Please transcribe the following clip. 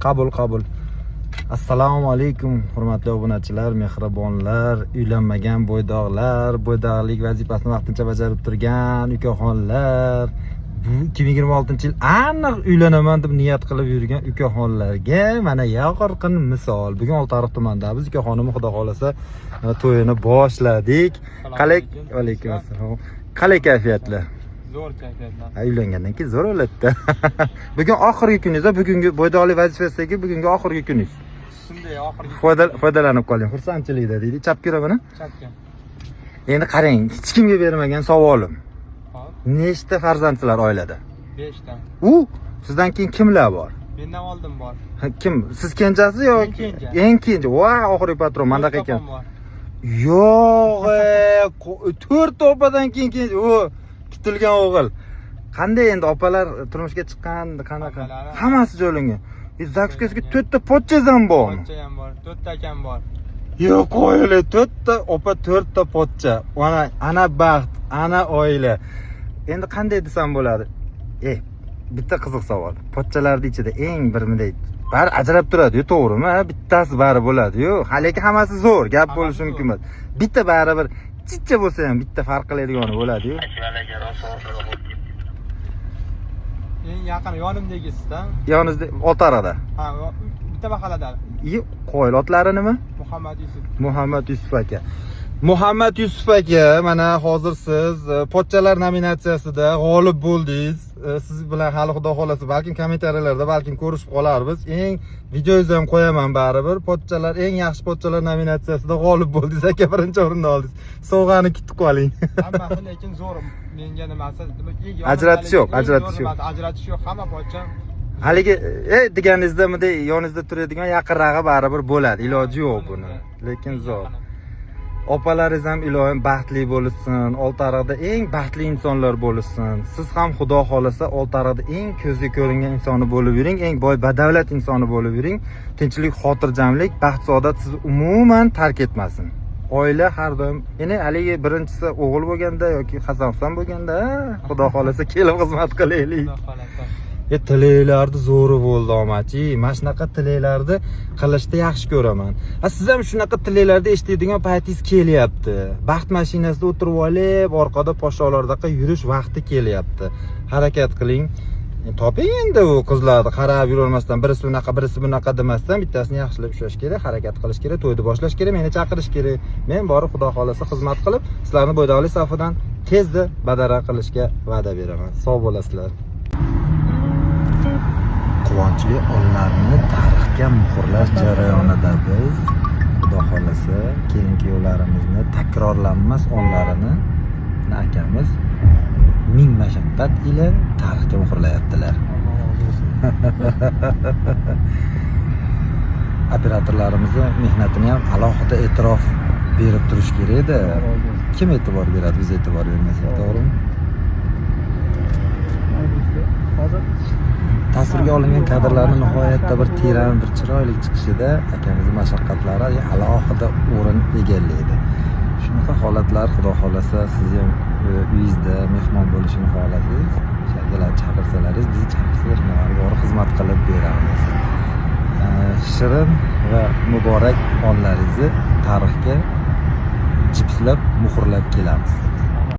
Qabul, qabul. Assalomu alaykum, hurmatli obunachilar, mehribonlar, uylanmagan bo'ydoqlar, bo'ydoqlik vazifasini vaqtincha bajarib turgan ukaxonlar, bu 2026-yil aniq uylanaman deb niyat qilib yurgan ukaxonlarga mana yorqin misol. Bugun Oltiariq tumanidamiz. Ukaxonim, xudo xolasa, to'yini boshladik. Qalay? Alaykum assalom. Qalay kayfiyatlar? Zo'r kayfiyatlar. Ha, uylangandan keyin zo'r bo'ladi. Bugun oxirgi kuningiz, bugungi bo'ydoqlik vazifasidagi bugungi oxirgi kuningiz. Shunday oxirgi. Foydalanib qoling, xursandchilikda deydi. Chapga yuraman. Chapga. Endi qarang, hech kimga bermagan savolim. Hop. Nechta farzandsizlar oilada? 5 ta. U sizdan keyin kimlar bor? Mendan oldin bor. Ha, kim? Siz kenjasi yo? Eng kenja. Eng kenja. Va, oxirgi patron mandaqa To'rtta ekan. opam bor. Yo'q, to'rtta opadan keyin u kutilgan o'g'il. Qanday endi, opalar turmushga chiqqan, qanaqa? Opalari- Hammasi joylangan. ZAGS ga to'rtta pochchangiz ham bormi? Pochcha ham bor. To'rtta akam bor. Yo'q, qo'yili, to'rtta opa, to'rtta pochcha. Ana, ana baxt, ana oila. Endi qanday desam bo'ladi? Bitta qiziq savol. Pochchalarning ichida eng bir bunday bari ajrab turadi-yu, to'g'rimi? Ha, bittasi bari bo'ladi-yu. Haligi hammasi zo'r, gap Hammasi bo'lishi mumkin zo'r. emas. Bitta baribir chicha bo'lsa ham bitta farq qiladigani bo'ladi-yu. Eng yaqin yonimdagisida. Yoningizda Oltiariqda. Ha, bitta mahallada. Qo'yil, otlari nima? Muhammad Yusuf. Muhammad Yusuf aka. Muhammad Yusuf aka, mana hozir siz pochchalar nominatsiyasida g'olib bo'ldingiz. Siz bilan hali, xudo xolasa, balkim kommentariyalarda balkim ko'rishib qolarmiz. Eng videongizni ham qo'yaman baribir. Pochchalar, eng yaxshi pochchalar nominatsiyasida g'olib bo'ldingiz aka, birinchi o'rinni oldingiz. Sovg'ani kutib qoling. Hammasi lekin zo'r. Menga nimasi? Eng Ajratish yo'q, eng zo'r ajratish yo'q. nimasi, ajratish yo'q. Hamma pochcham. Haligi deganingizda bunday yoningizda turadigan yaqinrog'i baribir bo'ladi. Iloji yo'q buni. Lekin zo'r. Opalaringiz ham iloyim baxtli bo'lishsin, Oltiariqda eng baxtli insonlar bo'lishsin. Siz ham, xudo xolasa, Oltiariqda eng ko'zga ko'ringan insoni bo'lib yuring, eng boy badavlat insoni bo'lib yuring. Tinchlik, xotirjamlik, baxt saodat sizni umuman tark etmasin. Oila har doim, endi haligi birinchisi o'g'il bo'lganda yoki Hasan Husan bo'lganda, xudo xolasa, kelib xizmat qilaylik. Xudo xolasa. Tilaklarni zo'ri bo'ldi, omachi. Mana shunaqa tilaklarni qilishni yaxshi ko'raman. Ha, siz ham shunaqa tilaklarni eshitadigan paytingiz kelyapti. Baxt mashinasida o'tirib olib, orqada podsholardaqa yurish vaqti kelyapti. Harakat qiling. Toping endi u qizlarni, qarab yurolmasdan, birisi unaqa, birisi bunaqa demasdan, bittasini yaxshilab ushlash kerak, harakat qilish kerak, to'yni boshlash kerak, meni chaqirish kerak. Men borib, xudo xolasa, xizmat qilib, sizlarni bo'ydoqlik safidan tezda badara qilishga va'da beraman. Sog' bo'lasizlar. Quvonchli onlarni tarixga muhrlash jarayonida biz, xudo xolasa, kelin kuyovlarimizni takrorlanmas onlarini akamiz ming mashaqqat ila tarixga muhrlayaptilar. Alloh rozi bo'lsin. Operatorlarimizni mehnatini ham alohida e'tirof berib turish kerak edi. Alloh rozi bo'lsin. Kim e'tibor beradi, biz e'tibor bermasak, to'g'rimi? Hozir Tasvirga olingan kadrlarni nihoyatda bir teran, bir chiroyli chiqishida akamizni mashaqqatlari alohida o'rin egallaydi. Shunaqa holatlar, xudo xohlasa, sizni ham uyingizda mehmon bo'lishini xohlasangiz, akalar chaqirsalaringiz, bizni chaqirsalar, shunaqa borib xizmat qilib beramiz. Shirin va muborak onlaringizni tarixga jipslab, muhrlab kelamiz.